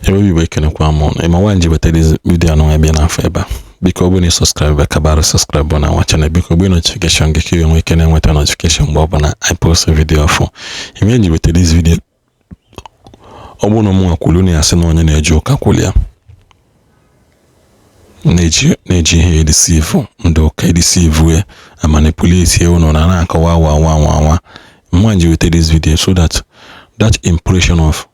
Ewe wekene kwa mon. Ema wanji wete this video no ebe na feba. Biko bu ni subscribe kabara subscribe na wa channel biko bu notification ge kiwe wekene nweta notification bo na I post a video for. Imeji wete this video. Obu no mu akulu ni ase no onye na eju ka kulia. Neji he deceive ndo ka deceive we manipulate you no na aka wa. Mwanji wete this video so that impression of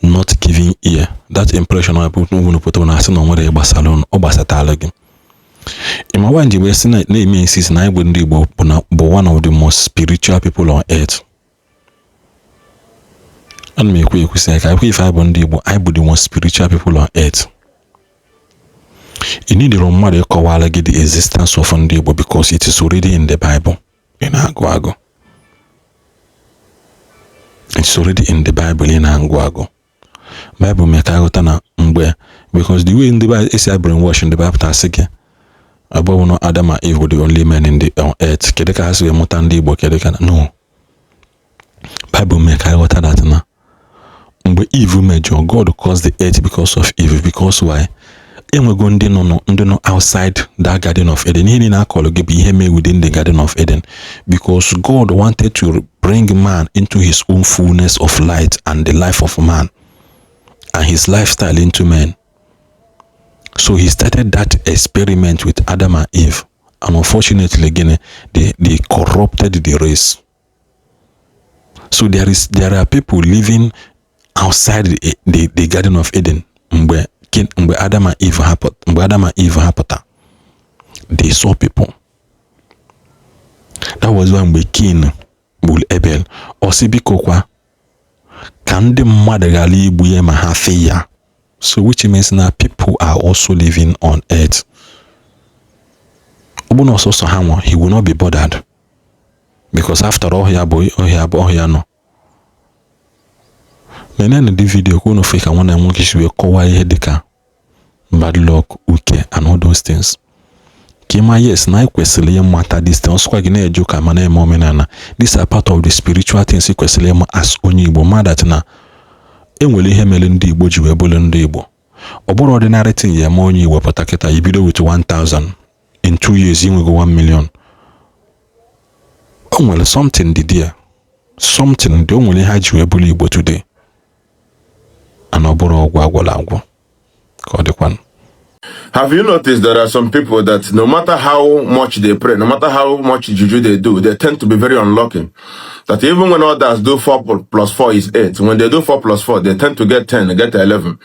not giving ear, that impression of people who put on us no more a salon or basatalogi. In my one, we see name is I wouldn't be one of the most spiritual people on earth. And me quick say, if I wouldn't be the most spiritual people on earth. You need the Romari Kawalagi the existence of Ndebo because it is already in the Bible. In Aguago. It's already in the Bible in Anguago. Bible make na mgbe because the way in the Bible is brainwash in the Bible tasike above no Adam and Eve were the only men in the on earth kedeka has we mutant Igbo kedeka no Bible make that na mgbe Eve major God caused the earth because of Eve because why enwego ndị no outside that garden of Eden ihe na call gbe ihe me within the garden of Eden because God wanted to bring man into his own fullness of light and the life of man and his lifestyle into men. So he started that experiment with Adam and Eve, and unfortunately again they corrupted the race. So there are people living outside the Garden of Eden. Mgbe Adam and Eve happened, they saw people. That was when we Cain Bull Abel or Sibikokwa. Kandi madagali ibuye mahafeya. So which means now people are also living on earth. Obuno also someone he will not be bothered. Because after all here boy, here no. Menen the video kuno fika wana mukishwe kowa yedeka. Bad luck, uke and all those things. Kima yes, na ikwesili mata this thing. Oswa gine ejoka mana momenana. These are part of the spiritual things ikwesili as onye Igbo mad na enwele ihe mele ndị Igbo ji webole ndị Igbo. Oboro ordinary thing ya ma onye Igbo pataketa ibido with 1,000 in 2 years inwego 1 million. Onwele something did there. Something the onwele ha ji webole Igbo today. And oboro agwa. Kodekwan. Have you noticed there are some people that no matter how much they pray, no matter how much juju they do, they tend to be very unlucky. That even when others do 4 plus 4 is 8, when they do 4 plus 4, they tend to get 10, get 11.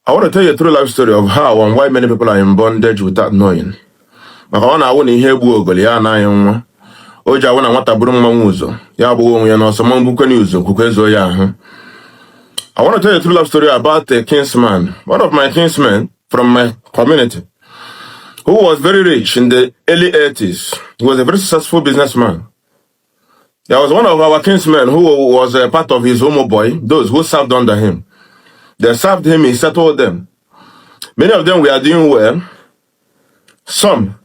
I want to tell you a true life story of how and why many people are in bondage without knowing. Maka wana awuni ihe gbu ogoli ya na nwa. Oja wana nwata buru mma uzo. Ya bụ onwe ya na ọsọ mgbukwe ni uzo kwukwe zo ya ahụ. I want to tell you a true life story about a kinsman, one of my kinsmen from my community, who was very rich in the early 80s. He was a very successful businessman. There was one of our kinsmen who was a part of his homo boy, those who served under him. They served him, he settled them. Many of them were doing well. Some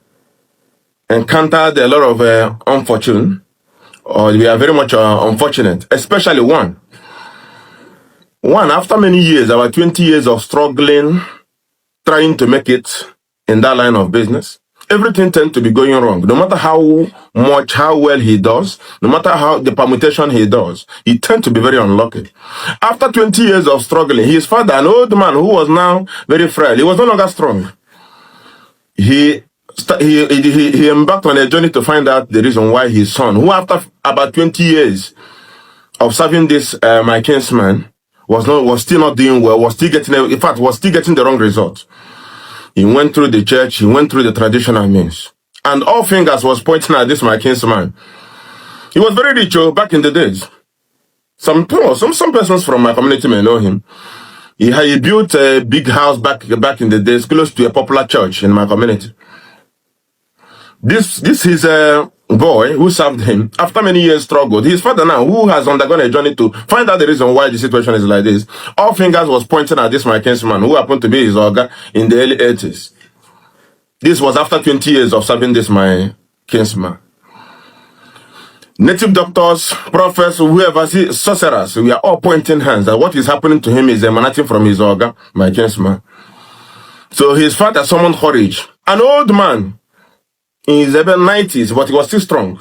encountered a lot of unfortune, or we are very much unfortunate, especially one. One, after many years, about 20 years of struggling, trying to make it in that line of business, everything tends to be going wrong. No matter how well he does, no matter how the permutation he does, he tends to be very unlucky. After 20 years of struggling, his father, an old man who was now very frail, he was no longer strong. He embarked on a journey to find out the reason why his son, who after about 20 years of serving this my kinsman, was still not doing well, was still getting the wrong result. He went through the church, he went through the traditional means. And all fingers was pointing at this my kinsman. He was very rich back in the days. Some persons from my community may know him. He built a big house back in the days close to a popular church in my community. This is a boy who served him. After many years struggled, his father now, who has undergone a journey to find out the reason why the situation is like this, all fingers was pointing at this my kinsman, who happened to be his organ in the early 80s. This was after 20 years of serving this my kinsman. native doctors, prophets, whoever, sorcerers, we are all pointing hands that what is happening to him is emanating from his organ, my kinsman. So his father summoned courage. An old man in his about 90s, but he was still strong.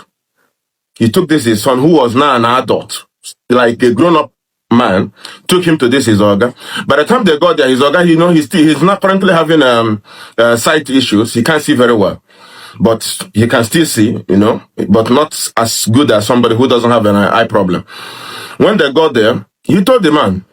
He took this his son, who was now an adult, like a grown-up man, took him to this his organ. By the time they got there, his organ, he's not currently having sight issues. He can't see very well, but he can still see, but not as good as somebody who doesn't have an eye problem. When they got there, he told the man,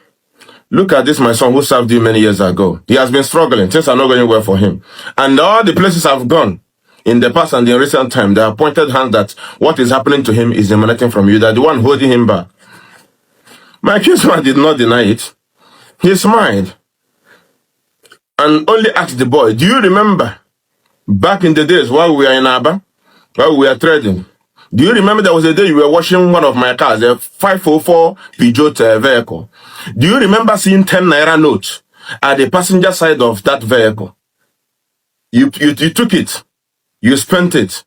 look at this, my son, who served you many years ago. He has been struggling. Things are not going well for him. And all the places I've gone in the past and in recent time, they have pointed hands that what is happening to him is emanating from you. That the one holding him back. My kinsman did not deny it. He smiled and only asked the boy, do you remember back in the days while we were in Aba, while we were trading? Do you remember there was a day you were washing one of my cars, a 504 Peugeot vehicle? Do you remember seeing 10 naira notes at the passenger side of that vehicle? You took it. You spent it.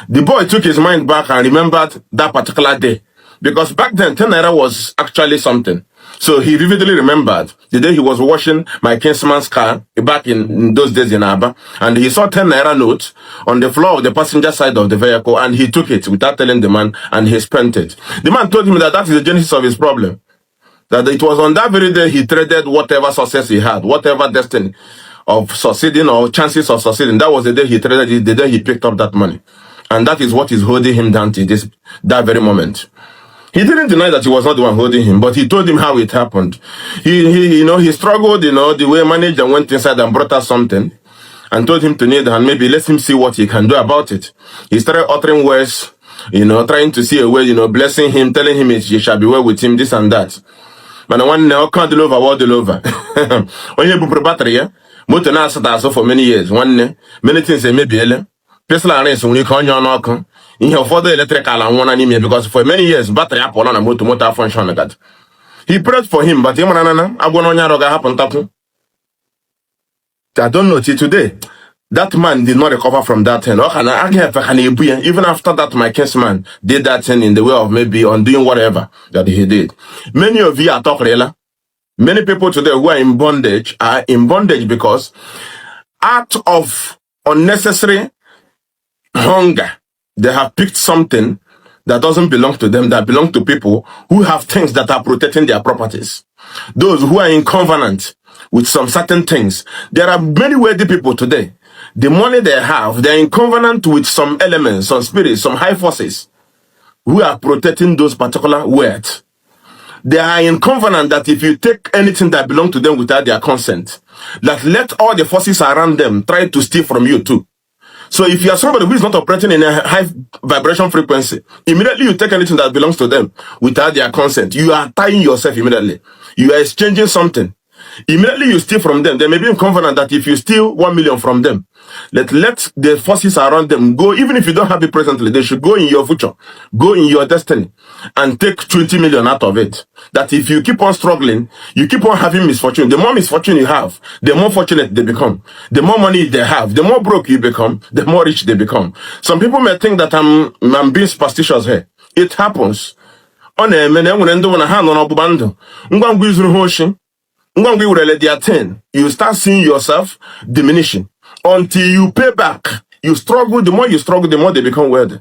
The boy took his mind back and remembered that particular day. Because back then, 10 naira was actually something. So he vividly remembered the day he was washing my kinsman's car back in those days in Aba. And he saw 10 naira notes on the floor of the passenger side of the vehicle. And he took it without telling the man, and he spent it. The man told him that is the genesis of his problem. That it was on that very day he traded whatever success he had, whatever destiny of succeeding or chances of succeeding. That was the day he traded it, the day he picked up that money. And that is what is holding him down to that very moment. He didn't deny that he was not the one holding him, but he told him how it happened. He struggled, the way manager went inside and brought us something and told him to kneel down, maybe let him see what he can do about it. He started uttering words, trying to see a way, blessing him, telling him it shall be well with him, this and that. But one now can't deliver what deliver. When you put battery, motor now sat for many years. Many things they may be. Pesla race when you can't knock. In your further electrical and one anemia because for many years battery up on a motor function like that. He prayed for him, but I don't know till today. That man did not recover from that thing. Even after that, my kinsman did that thing in the way of maybe undoing whatever that he did. Many of you are talking. Many people today who are in bondage because out of unnecessary hunger, they have picked something that doesn't belong to them, that belong to people who have things that are protecting their properties. Those who are in covenant with some certain things. There are many wealthy people today. The money they have, they're in covenant with some elements, some spirits, some high forces who are protecting those particular wealth. They are in covenant that if you take anything that belongs to them without their consent, that let all the forces around them try to steal from you too. So if you are somebody who is not operating in a high vibration frequency, immediately you take anything that belongs to them without their consent, you are tying yourself immediately. You are exchanging something. Immediately you steal from them. They may be in covenant that if you steal 1 million from them, let the forces around them go. Even if you don't have it presently, they should go in your future, go in your destiny, and take 20 million out of it. That if you keep on struggling, you keep on having misfortune. The more misfortune you have, the more fortunate they become. The more money they have, the more broke you become, the more rich they become. Some people may think that I'm being superstitious here. It happens. You start seeing yourself diminishing until you pay back. You struggle, the more you struggle, the more they become wealthy.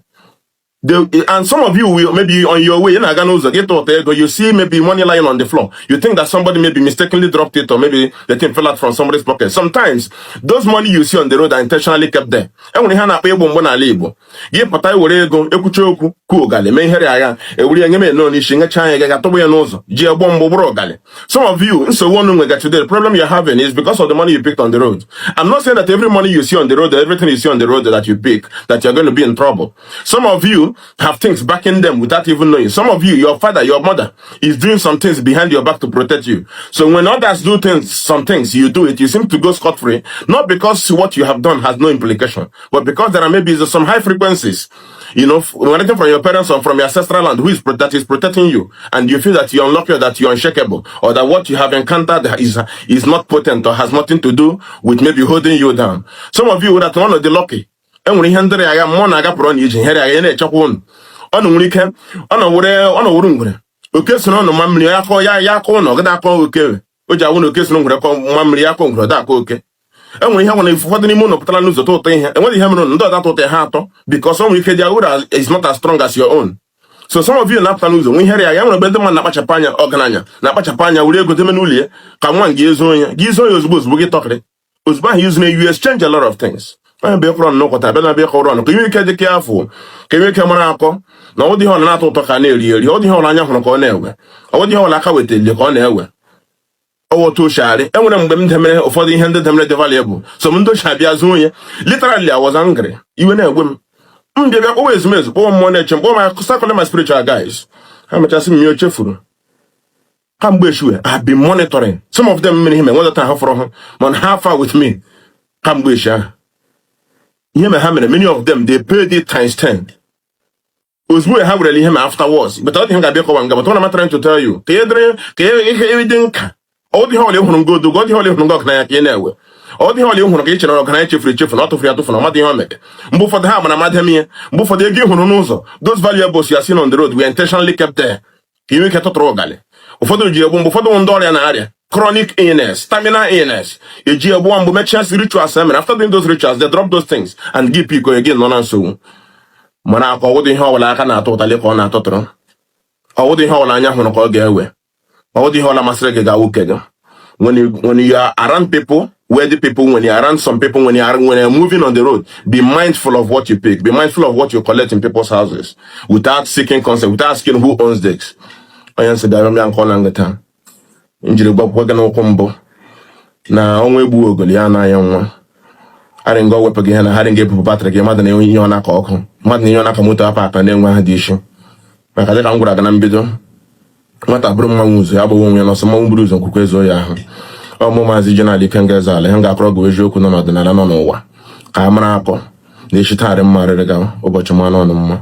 And some of you will maybe on your way, you see maybe money lying on the floor. You think that somebody maybe mistakenly dropped it, or maybe the thing fell out from somebody's pocket. Sometimes those money you see on the road are intentionally kept there. And when you have pay bomb na libo, ye patai wore go ekuchoku ku gale me here aya e wuri anya me no ni shinga chan ga to boy no zo je bomb bro gale. Some of you so one we get today, the problem you're having is because of the money you picked on the road. I'm not saying that every money you see on the road, everything you see on the road that you pick, that you're going to be in trouble. Some of you have things backing them without even knowing. Some of you, your father, your mother is doing some things behind your back to protect you. So when others do some things, you do it, you seem to go scot-free, not because what you have done has no implication, but because there are maybe some high frequencies, emanating from your parents or from your ancestral land that is protecting you, and you feel that you're unlucky, that you're unshakable, or that what you have encountered is not potent or has nothing to do with maybe holding you down. Some of you that one of the lucky, and when he handed I am one I got on you, ono nwere ike ono wuru ngwere oke so no ma mmiri akọ ya akọ no gida akọ oke o ji awụ na oke so ngwere akọ ma mmiri akọ ngwere da akọ oke enwere ihe nwere ụfọdụ n'ime ụlọ pụtara n'ụzọ tụtụ ihe enweghị ihe mere ndị ọda tụtụ ha atọ because onwe ike their will is not as strong as your own. So some of you na-apụta n'ụzọ nwe ihere ya nwere ebe ndị mmadụ na-akpachapụ anya ọgaranya na-akpachapụ anya were ego deme n'ụlọ ya ka nwa gị ezo ya ozugbo gị tọkịrị ozugbo ahụ izu na you exchange a lot of things. Onye bụ ịkọrọ nnọkọta abịa na bịa kọrọ ọnụ ka inwe ike dị ka afọ ka inwe ike mara akọ na ọ dị ihe ọla na-atọ ụtọ ka na-eri ọ dị ihe ọla anya hụrụ ka ọ na-ewe ọ dị ihe ọla aka wetali ka ọ na-ewe otu shari enwere mgbe m demere ụfọdụ ihe ndị demere dị valuable so m ndochi abịa zuo onye literally I was angry iwe na-egwe m bịa bịa kpọwa ezumezu kpọwa mmụọ na-eche mkpọwa ma sakọle my spiritual guys ha mechasị m o chefuru ha mgbe eshue I've been monitoring some of them mere ihe enweta ha fọrọ ha mana ha far with me ha mgbe eshi ahụ ihe me ha mere many of them they paid it times 10 ozugbo ha werele ihe me afterwards but ọ dị ha ga-abịa kọwa nga but what I'm trying to tell you ka ihe dị nka ọ dị ọlị hụrụ ngodo ọ dị ọlị hụrụ ngọ ọgaranya ka ị na-ewe ọ dị ọlị hụrụ ka ị chere ọgaranya chefuru na ọ tụfuru atụfu na ọmadị ihe o mere mgbe ụfọdụ ha mara amadị ihe mgbe ụfọdụ ego ị hụrụ n'ụzọ those valuables you are seen on the road were intentionally kept there ka inwe ike tụtụrụ ụgalị ụfọdụ ji egbu mgbe ụfọdụ ndị ọrịa na-arịa chronic illness terminal illness eji egbu mgbe mechia rituals mere after doing those rituals they drop those things and give people again nọ na nsogbu mana aka ọwụdụ ihe ọbụla aka na-atụ ụtalị ka ọ na-atụtụrụ ọwụdụ ihe ọbụla anya hụrụ ka ọ ga-ewe ọwụdụ ihe ọbụla masịrị gị ga-awụke gị when you are around people, wealthy people, when you are around some people, when you are moving on the road, be mindful of what you pick. Be mindful of what you collect in people's houses without seeking consent, without asking who owns this. I answer that I'm calling the time. Injury Bob Wagon combo. Now, only Buogoliana, young one. I didn't go up again. I hadn't give people battery. Mother, you on a cock. Mother, you on a Kamuta papa, and then one edition. I can't go to an ambido. Nwata bụrụ mma nwuzo ya bụ onwe ya n'ọsọ mmanwụ buru ụzọ nkwukwe ezo ya ahụ ọmụ maazị General Ikenga ala ha ga-akọrọ gị eziokwu nọ n'ọdịnala nọ n'ụwa ka a mara akọ na echitagharị mma rịrị ga ụbọchị mmanụ ọnụ mma